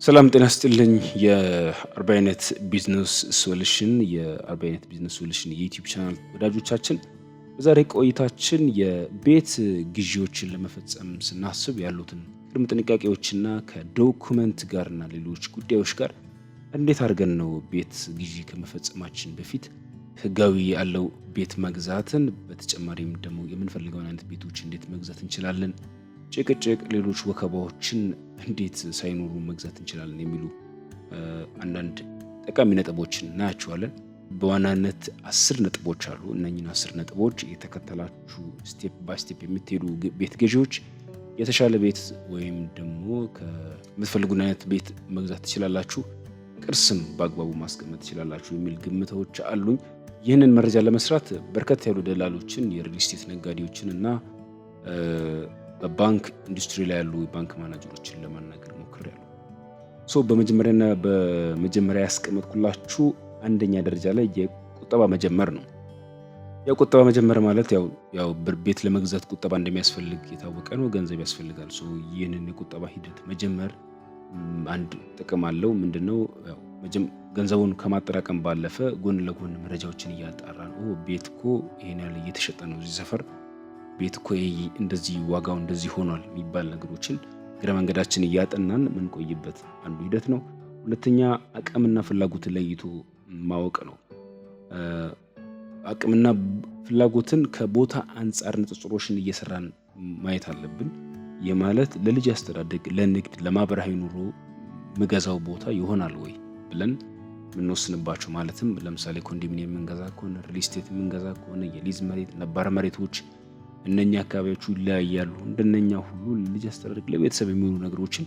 ሰላም ጤና ስጥልኝ። የአርባይነት Business Solution የአርባይነት Business Solution የ YouTube channel ወዳጆቻችን፣ በዛሬ ቆይታችን የቤት ግዢዎችን ለመፈጸም ስናስብ ያሉትን ቅድመ ጥንቃቄዎችና ከ document ጋርና ሌሎች ጉዳዮች ጋር እንዴት አድርገን ነው ቤት ግዢ ከመፈጸማችን በፊት ህጋዊ ያለው ቤት መግዛትን፣ በተጨማሪም ደግሞ የምንፈልገውን አይነት ቤቶች እንዴት መግዛት እንችላለን፣ ጭቅጭቅ፣ ሌሎች ወከባዎችን እንዴት ሳይኖሩ መግዛት እንችላለን የሚሉ አንዳንድ ጠቃሚ ነጥቦችን እናያቸዋለን። በዋናነት 10 ነጥቦች አሉ። እነኝን 10 ነጥቦች የተከተላችሁ step by step የምትሄዱ ቤት ገዢዎች የተሻለ ቤት ወይም ደግሞ ከምትፈልጉን አይነት ቤት መግዛት ትችላላችሁ፣ ቅርስም በአግባቡ ማስቀመጥ ትችላላችሁ የሚል ግምቶች አሉኝ። ይህንን መረጃ ለመስራት በርከት ያሉ ደላሎችን፣ የ real estate ነጋዴዎችን እና በባንክ ኢንዱስትሪ ላይ ያሉ የባንክ ማናጀሮችን ለማናገር ሞክሬያለሁ። So በመጀመሪያና በመጀመሪያ ያስቀመጥኩላችሁ አንደኛ ደረጃ ላይ የቁጠባ መጀመር ነው። የቁጠባ መጀመር ማለት ያው ቤት ለመግዛት ቁጠባ እንደሚያስፈልግ የታወቀ ነው። ገንዘብ ያስፈልጋል። So ይህንን የቁጠባ ሂደት መጀመር አንድ ጥቅም አለው። ምንድነው? ገንዘቡን ከማጠራቀም ባለፈ ጎን ለጎን መረጃዎችን እያጣራን፣ ቤት እኮ ይሄን ያህል እየተሸጠ ነው፣ እዚህ ሰፈር ቤት እኮ እንደዚህ ዋጋው እንደዚህ ሆኗል የሚባል ነገሮችን እግረ መንገዳችን እያጠናን የምንቆይበት አንዱ ሂደት ነው። ሁለተኛ አቅምና ፍላጎትን ለይቶ ማወቅ ነው። አቅምና ፍላጎትን ከቦታ አንጻር ንጽጽሮችን እየሰራን ማየት አለብን። ይህ ማለት ለልጅ አስተዳደግ፣ ለንግድ፣ ለማህበራዊ ኑሮ ምገዛው ቦታ ይሆናል ወይ ብለን የምንወስንባቸው፣ ማለትም ለምሳሌ ኮንዶሚኒየም የምንገዛ ከሆነ፣ real estate የምንገዛ ከሆነ፣ የሊዝ መሬት፣ ነባር መሬቶች እነኛ አካባቢዎቹ ይለያያሉ። እንደነኛ ሁሉ ለልጅ አስተዳደግ፣ ለቤተሰብ የሚሆኑ ነገሮችን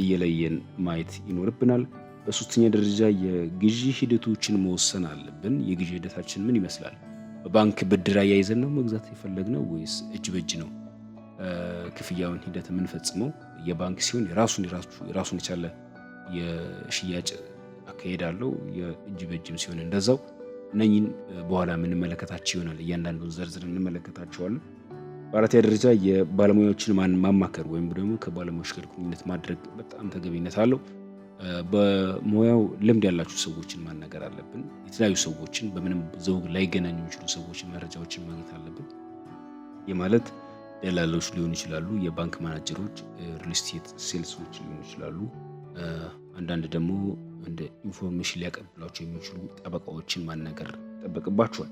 እየለየን ማየት ይኖርብናል። በሶስተኛ ደረጃ የግዢ ሂደቶችን መወሰን አለብን። የግዢ ሂደታችን ምን ይመስላል? በባንክ ብድር አያይዘን ነው መግዛት የፈለግነው ወይስ እጅ በእጅ ነው ክፍያውን ሂደት የምንፈጽመው? የባንክ ሲሆን የራሱን የቻለ የሽያጭ አካሄድ አለው። የእጅ በእጅም ሲሆን እንደዛው። እነኚህን በኋላ የምንመለከታቸው ይሆናል። እያንዳንዱን ዘርዝር እንመለከታቸዋለን። በአራተኛ ደረጃ የባለሙያዎችን ማማከር ወይም ደግሞ ከባለሙያዎች ጋር ግንኙነት ማድረግ በጣም ተገቢነት አለው። በሙያው ልምድ ያላቸው ሰዎችን ማናገር አለብን። የተለያዩ ሰዎችን፣ በምንም ዘውግ ላይገናኙ የሚችሉ ሰዎችን መረጃዎችን ማግኘት አለብን። ይህ ማለት ደላሎች ሊሆኑ ይችላሉ፣ የባንክ ማናጀሮች፣ real estate sales ኦች ሊሆኑ ይችላሉ። አንዳንድ ደግሞ እንደ information ሊያቀብሏቸው የሚችሉ ጠበቃዎችን ማናገር ይጠበቅባቸዋል።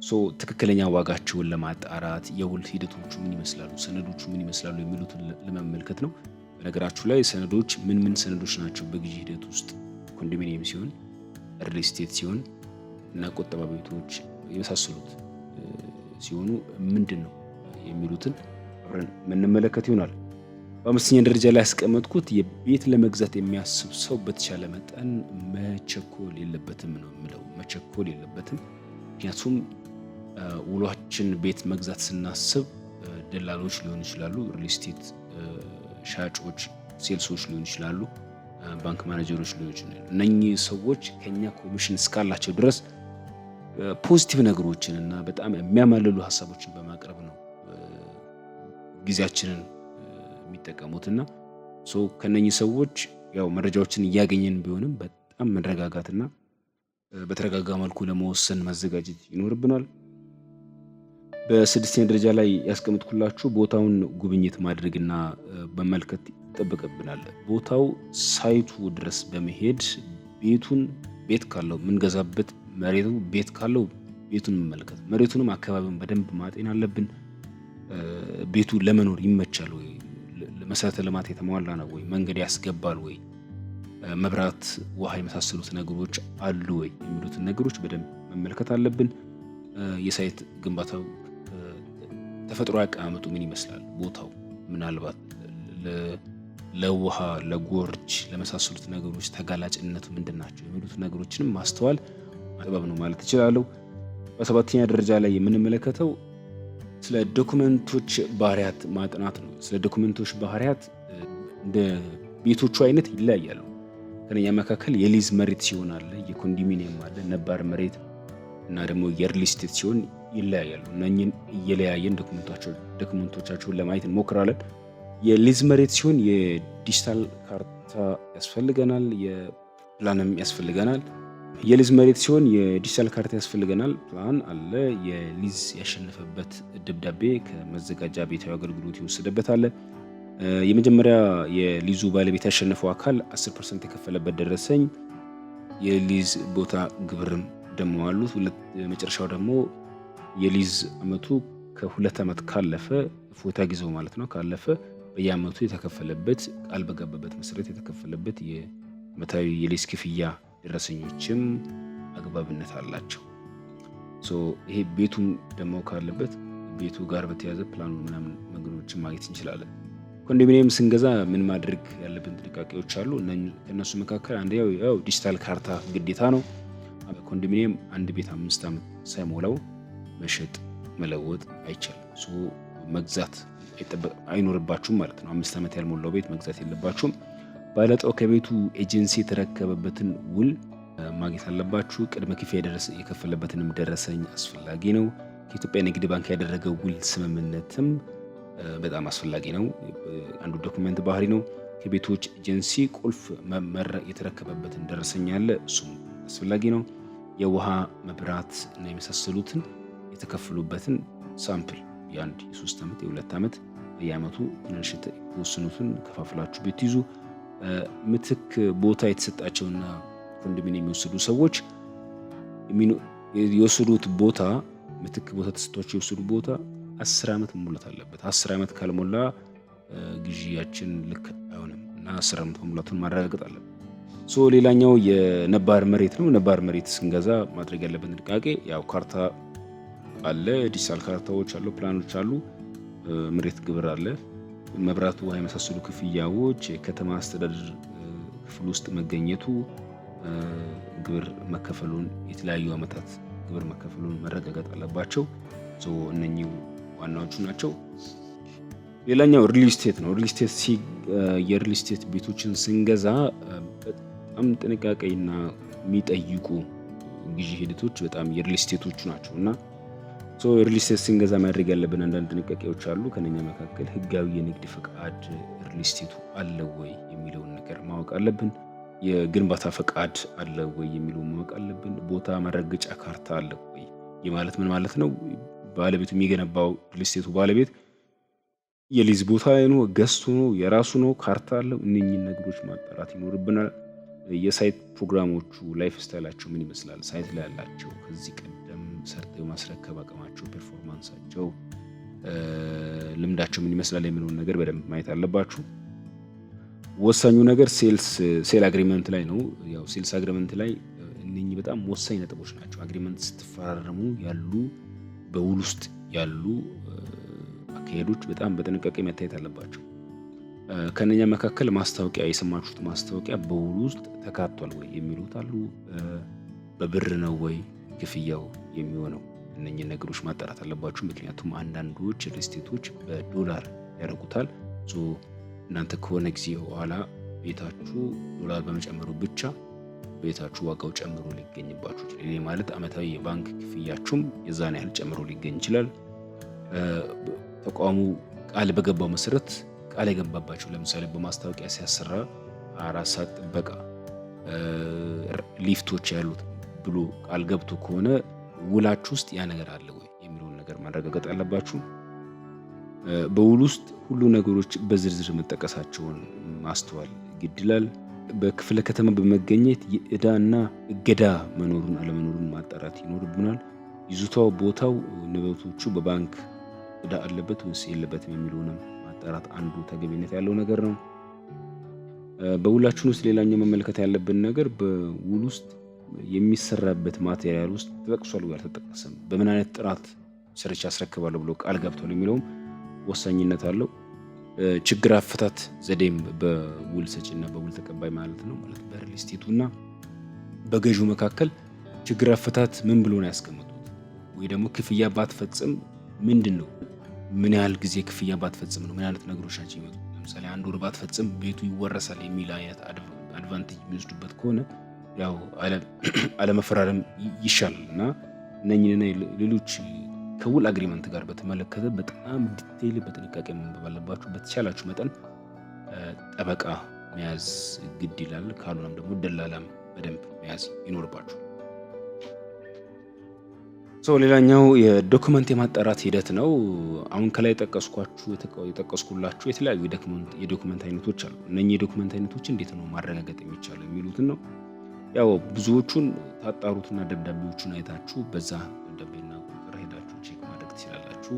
So ትክክለኛ ዋጋቸውን ለማጣራት የውል ሂደቶቹ ምን ይመስላሉ፣ ሰነዶቹ ምን ይመስላሉ የሚሉትን ለመመልከት ነው። በነገራችሁ ላይ ሰነዶች ምን ምን ሰነዶች ናቸው በግዢ ሂደት ውስጥ ኮንዶሚኒየም ሲሆን፣ real estate ሲሆን እና ቆጠባ ቤቶች የመሳሰሉት ሲሆኑ ምንድን ነው የሚሉትን አብረን የምንመለከት ይሆናል። በአምስተኛ ደረጃ ላይ ያስቀመጥኩት የቤት ለመግዛት የሚያስብ ሰው በተቻለ መጠን መቸኮል የለበትም ነው የምለው። መቸኮል የለበትም። ምክንያቱም ውሏችን ቤት መግዛት ስናስብ ደላሎች ሊሆኑ ይችላሉ፣ real estate ሻጮች፣ sales ኦች ሊሆኑ ይችላሉ፣ ባንክ ማኔጀሮች ሊሆኑ ይችላሉ። እነኚህ ሰዎች ከኛ ኮሚሽን እስካላቸው ድረስ positive ነገሮችን እና በጣም የሚያማልሉ ሀሳቦችን በማቅረብ ነው ጊዜያችንን የሚጠቀሙት። እና so ከነኚህ ሰዎች ያው መረጃዎችን እያገኘን ቢሆንም በጣም መረጋጋትና በተረጋጋ መልኩ ለመወሰን መዘጋጀት ይኖርብናል። በስድስተኛ ደረጃ ላይ ያስቀመጥኩላችሁ ቦታውን ጉብኝት ማድረግና መመልከት ይጠበቅብናል። ቦታው site ኡ ድረስ በመሄድ ቤቱን፣ ቤት ካለው የምንገዛበት መሬቱ ቤት ካለው ቤቱን መመልከት፣ መሬቱንም አካባቢውን በደንብ ማጤን አለብን። ቤቱ ለመኖር ይመቻል ወይ? መሰረተ ልማት የተሟላ ነው ወይ? መንገድ ያስገባል ወይ? መብራት፣ ውሃ የመሳሰሉት ነገሮች አሉ ወይ የሚሉትን ነገሮች በደንብ መመልከት አለብን። የ site ግንባታው ተፈጥሮ አቀማመጡ ምን ይመስላል? ቦታው ምናልባት ለውሃ፣ ለጎርጅ ለመሳሰሉት ነገሮች ተጋላጭነቱ ምንድን ናቸው የሚሉት ነገሮችንም ማስተዋል ጥበብ ነው ማለት እችላለሁ። በሰባተኛ ደረጃ ላይ የምንመለከተው ስለ document ኦች ባህሪያት ማጥናት ነው። ስለ document ኦች ባህሪያት እንደ ቤቶቹ አይነት ይለያያሉ። ከነኛ መካከል የሊዝ መሬት ሲሆን አለ፣ የኮንዶሚኒየም አለ፣ ነባር መሬት እና ደግሞ የ real estate ሲሆን ይለያያሉ። እነኝን እየለያየን document ኦቻቸውን ለማየት እንሞክራለን። የሊዝ መሬት ሲሆን የዲጂታል ካርታ ያስፈልገናል፣ የፕላንም ያስፈልገናል። የሊዝ መሬት ሲሆን የዲጂታል ካርታ ያስፈልገናል። ፕላን አለ። የሊዝ ያሸነፈበት ደብዳቤ ከመዘጋጃ ቤታዊ አገልግሎት የወሰደበት አለ። የመጀመሪያ የሊዙ ባለቤት ያሸነፈው አካል 10% የከፈለበት ደረሰኝ፣ የሊዝ ቦታ ግብርም ደግሞ አሉት። መጨረሻው ደግሞ የሊዝ አመቱ ከ2 ዓመት ካለፈ፣ እፎይታ ጊዜው ማለት ነው፣ ካለፈ በየአመቱ የተከፈለበት፣ ቃል በገባበት መሰረት የተከፈለበት የአመታዊ የሊዝ ክፍያ ደረሰኞችም አግባብነት አላቸው። So ይሄ ቤቱም ደግሞ ካለበት ቤቱ ጋር በተያያዘ ፕላኑ ምናምን መንገዶችን ማግኘት እንችላለን። ኮንዶሚኒየም ስንገዛ ምን ማድረግ ያለብን ጥንቃቄዎች አሉ። ከእነሱ መካከል አንደኛው ያው ዲጂታል ካርታ ግዴታ ነው። ኮንዶሚኒየም አንድ ቤት 5 ዓመት ሳይሞላው መሸጥ መለወጥ አይቻልም። So መግዛት አይኖርባችሁም ማለት ነው። 5 ዓመት ያልሞላው ቤት መግዛት የለባችሁም። ባለዕጣው ከቤቱ ኤጀንሲ የተረከበበትን ውል ማግኘት አለባችሁ። ቅድመ ክፍያ የከፈለበትንም ደረሰኝ አስፈላጊ ነው። ከኢትዮጵያ ንግድ ባንክ ያደረገው ውል ስምምነትም በጣም አስፈላጊ ነው። አንዱ document ባህሪ ነው። ከቤቶች ኤጀንሲ ቁልፍ የተረከበበትን ደረሰኝ አለ፣ እሱም አስፈላጊ ነው። የውሃ፣ መብራት እና የመሳሰሉትን የተከፈሉበትን sample የአንድ፣ የ3 ዓመት፣ የ2 ዓመት በየዓመቱ ትንሽ የተወሰኑትን ከፋፍላችሁ ብትይዙ፣ ምትክ ቦታ የተሰጣቸውና ኮንዶሚኒየም የሚወስዱ ሰዎች የወሰዱት ቦታ፣ ምትክ ቦታ ተሰጥቷቸው የወሰዱ ቦታ 10 ዓመት መሙላት አለበት። 10 ዓመት ካልሞላ ግዢያችን ልክ አይሆንም እና 10 ዓመት መሙላቱን ማረጋገጥ አለብን። So ሌላኛው የነባር መሬት ነው። ነባር መሬት ስንገዛ ማድረግ ያለብን ጥንቃቄ ያው ካርታ አለ፣ ዲጂታል ካርታዎች አሉ፣ ፕላኖች አሉ፣ መሬት ግብር አለ፣ መብራት፣ ውሃ የመሳሰሉ ክፍያዎች፣ የከተማ አስተዳደር ክፍል ውስጥ መገኘቱ፣ ግብር መከፈሉን፣ የተለያዩ ዓመታት ግብር መከፈሉን መረጋገጥ አለባቸው። So እነኚህ ዋናዎቹ ናቸው። ሌላኛው real estate ነው። Real estate የ real estate ቤቶችን ስንገዛ በጣም ጥንቃቄና የሚጠይቁ ግዢ ሂደቶች በጣም የ real estate ኦቹ ናቸው እና real estate ስንገዛ ማድረግ ያለብን አንዳንድ ጥንቃቄዎች አሉ። ከነኛ መካከል ህጋዊ የንግድ ፈቃድ real estate ኡ አለው ወይ የሚለውን ነገር ማወቅ አለብን። የግንባታ ፈቃድ አለ ወይ የሚለውን ማወቅ አለብን። ቦታ ማረጋገጫ ካርታ አለ ወይ? ይህ ማለት ምን ማለት ነው? ባለቤቱ፣ የሚገነባው real estate ኡ ባለቤት የሊዝ ቦታ ነው፣ ገዝቶ ነው፣ የራሱ ነው፣ ካርታ አለው። እነኚህን ነገሮች ማጣራት ይኖርብናል። የ site ፕሮግራሞቹ life style ኣቸው ምን ይመስላል? Site ላይ ያላቸው ከዚህ ቀደም ሰርተው የማስረከብ አቅማቸው፣ performance ኣቸው፣ ልምዳቸው ምን ይመስላል የሚለውን ነገር በደንብ ማየት አለባችሁ። ወሳኙ ነገር sale agreement ላይ ነው። ያው sales agreement ላይ እነኚህ በጣም ወሳኝ ነጥቦች ናቸው። Agreement ስትፈራረሙ ያሉ፣ በውል ውስጥ ያሉ አካሄዶች በጣም በጥንቃቄ መታየት አለባቸው። ከነኛ መካከል ማስታወቂያ፣ የሰማችሁት ማስታወቂያ በውሉ ውስጥ ተካቷል ወይ የሚሉት አሉ። በብር ነው ወይ ክፍያው የሚሆነው? እነኚህን ነገሮች ማጣራት አለባችሁ። ምክንያቱም አንዳንዶች real estate ኦች በዶላር ያደርጉታል። So እናንተ ከሆነ ጊዜ በኋላ ቤታችሁ ዶላር በመጨመሩ ብቻ ቤታችሁ ዋጋው ጨምሮ ሊገኝባችሁ ይችላል። ይህ ማለት አመታዊ የባንክ ክፍያችሁም የዛን ያህል ጨምሮ ሊገኝ ይችላል። ተቋሙ ቃል በገባው መሰረት፣ ቃል የገባባቸው ለምሳሌ በማስታወቂያ ሲያሰራ 4 ሰዓት ጥበቃ፣ ሊፍቶች ያሉት ብሎ ቃል ገብቶ ከሆነ ውላችሁ ውስጥ ያ ነገር አለ ወይ የሚለውን ነገር ማረጋገጥ አለባችሁ። በውል ውስጥ ሁሉ ነገሮች በዝርዝር መጠቀሳቸውን ማስተዋል ግድ ይላል። በክፍለ ከተማ በመገኘት የዕዳና እገዳ መኖሩን አለመኖሩን ማጣራት ይኖርብናል። ይዞታው፣ ቦታው፣ ንብረቶቹ በባንክ ዕዳ አለበት ወይስ የለበትም የሚለውንም ማጣራት አንዱ ተገቢነት ያለው ነገር ነው። በውላችን ውስጥ ሌላኛው መመልከት ያለብን ነገር በውል ውስጥ የሚሰራበት material ውስጥ ተጠቅሷል ወይ አልተጠቀሰም፣ በምን አይነት ጥራት ሰርቼ አስረክባለሁ ብሎ ቃል ገብቷል የሚለውም ወሳኝነት አለው። ችግር አፈታት ዘዴም በውል ሰጪና በውል ተቀባይ ማለት ነው፣ ማለት በ real estate ኡና በገዢው መካከል ችግር አፈታት ምን ብሎ ነው ያስቀመጡት? ወይ ደግሞ ክፍያ ባትፈጽም ምንድን ነው፣ ምን ያህል ጊዜ ክፍያ ባትፈጽም ነው፣ ምን አይነት ነገሮች ናቸው ይመጡ? ለምሳሌ አንድ ወር ባትፈጽም ቤቱ ይወረሳል የሚል አይነት advantage የሚወስዱበት ከሆነ ያው አለመፈራረም ይሻላል እና እነኝንና ሌሎች ከውል agreement ጋር በተመለከተ በጣም detail በጥንቃቄ ማንበብ አለባችሁ። በተቻላችሁ መጠን ጠበቃ መያዝ ግድ ይላል። ካልሆነም ደግሞ ደላላም በደንብ መያዝ ይኖርባችኋል። So ሌላኛው የ document የማጣራት ሂደት ነው። አሁን ከላይ የጠቀስኩላችሁ የተለያዩ የ document አይነቶች አሉ። እነኚህ የ document አይነቶች እንዴት ነው ማረጋገጥ የሚቻለው የሚሉትን ነው። ያው ብዙዎቹን ታጣሩትና ደብዳቤዎቹን አይታችሁ በዛ ደብዳቤና ቁጥር ሄዳችሁ check ማድረግ ትችላላችሁ።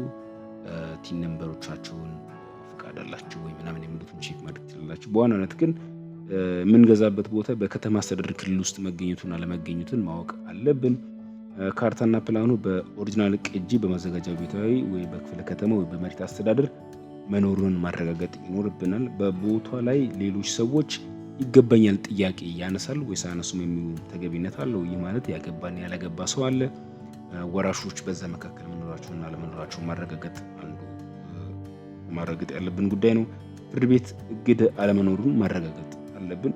TIN number ኦቻቸውን፣ ፍቃድ አላቸው ወይ ምናምን የሚሉትን check ማድረግ ትችላላችሁ። በዋናነት ግን የምንገዛበት ቦታ በከተማ አስተዳደር ክልል ውስጥ መገኘቱን አለመገኘቱን ማወቅ አለብን። ካርታና ፕላኑ በ original ቅጂ በማዘጋጃ ቤታዊ ወይ በክፍለ ከተማ ወይ በመሬት አስተዳደር መኖሩን ማረጋገጥ ይኖርብናል። በቦታ ላይ ሌሎች ሰዎች ይገባኛል ጥያቄ ያነሳሉ ወይስ አያነሱም የሚሉ ተገቢነት አለው። ይህ ማለት ያገባና ያላገባ ሰው አለ። ወራሾች በዛ መካከል መኖራቸውና አለመኖራቸውን ማረጋገጥ አንዱ ማረጋገጥ ያለብን ጉዳይ ነው። ፍርድ ቤት እግድ አለመኖሩን ማረጋገጥ አለብን።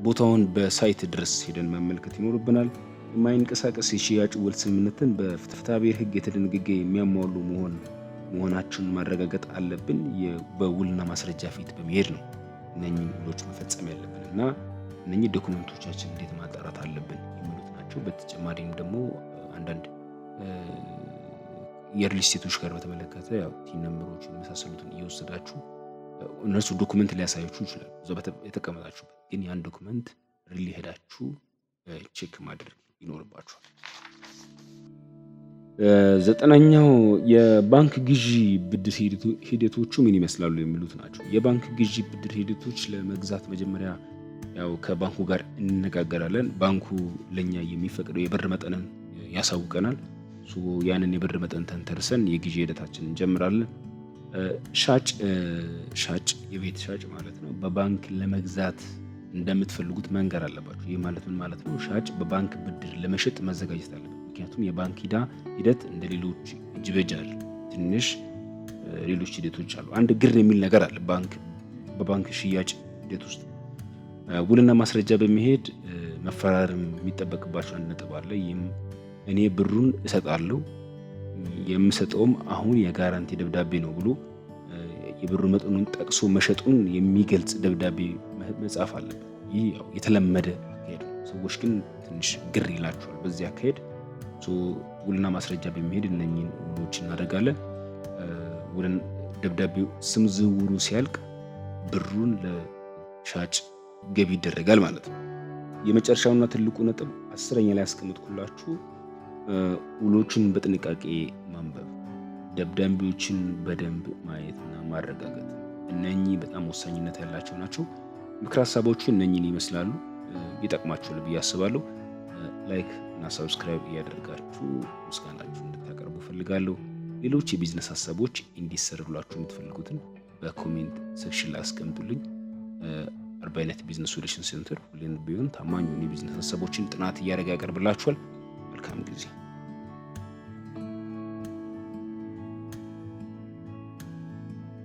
ቦታውን በ site ድረስ ሄደን መመልከት ይኖርብናል። የማይንቀሳቀስ የሽያጭ ውል ስምምነትን በፍትሐብሔር ሕግ የተደነገገ የሚያሟሉ መሆናቸውን ማረጋገጥ አለብን። በውልና ማስረጃ ፊት በመሄድ ነው እነኚህን ውሎች መፈጸም ያለብን እና እነኚህ document ኦቻችን እንዴት ማጣራት አለብን የሚሉት ናቸው። በተጨማሪም ደግሞ አንዳንድ የ real estate ኦች ጋር በተመለከተ ያው TIN number ኦችን የመሳሰሉትን እየወሰዳችሁ እነሱ document ሊያሳያችሁ ይችላሉ። እዛው የተቀመጣችሁበት ግን ያን document really ሄዳችሁ check ማድረግ ይኖርባችኋል። ዘጠነኛው የባንክ ግዢ ብድር ሂደቶቹ ምን ይመስላሉ የሚሉት ናቸው። የባንክ ግዢ ብድር ሂደቶች ለመግዛት መጀመሪያ ያው ከባንኩ ጋር እንነጋገራለን። ባንኩ ለኛ የሚፈቅደው የብር መጠንን ያሳውቀናል። ያንን የብር መጠን ተንተርሰን የግዢ ሂደታችንን እንጀምራለን። ሻጭ የቤት ሻጭ ማለት ነው፣ በባንክ ለመግዛት እንደምትፈልጉት መንገር አለባችሁ። ይህ ማለት ምን ማለት ነው? ሻጭ በባንክ ብድር ለመሸጥ መዘጋጀት አለበት። ምክንያቱም የባንክ ሂደት እንደ ሌሎች እጅ በእጅ አይደለም። ትንሽ ሌሎች ሂደቶች አሉ። አንድ ግር የሚል ነገር አለ በባንክ ሽያጭ ሂደት ውስጥ ውልና ማስረጃ በመሄድ መፈራረም የሚጠበቅባቸው አንድ ነጥብ አለ። ይህም እኔ ብሩን እሰጣለሁ፣ የምሰጠውም አሁን የ guarantee ደብዳቤ ነው ብሎ የብሩ መጠኑን ጠቅሶ መሸጡን የሚገልጽ ደብዳቤ መጻፍ አለበት። ይህ ያው የተለመደ አካሄድ ነው። ሰዎች ግን ትንሽ ግር ይላቸዋል በዚህ አካሄድ። ውልና ማስረጃ በሚሄድ እነኚህን ውሎች እናደርጋለን። ውልን ደብዳቤው ስም ዝውውሩ ሲያልቅ ብሩን ለሻጭ ገቢ ይደረጋል ማለት ነው። የመጨረሻውና ትልቁ ነጥብ 10ኛ ላይ ያስቀመጥኩላችሁ ውሎችን በጥንቃቄ ማንበብ፣ ደብዳቤዎችን በደንብ ማየትና ማረጋገጥ፣ እነኚህ በጣም ወሳኝነት ያላቸው ናቸው። ምክር ሀሳቦቹ እነኚህን ይመስላሉ። ይጠቅማችኋል ብዬ አስባለሁ። Like እና subscribe እያደረጋችሁ ምስጋናችሁ እንድታቀርቡ እፈልጋለሁ። ሌሎች የቢዝነስ ሀሳቦች እንዲሰሩላችሁ የምትፈልጉትን በ comment section ላይ አስቀምጡልኝ። አርባይነት Business Solution Center ሁሌም ቢሆን ታማኝ የሆኑ የቢዝነስ ሀሳቦችን ጥናት እያደረገ ያቀርብላችኋል። መልካም ጊዜ።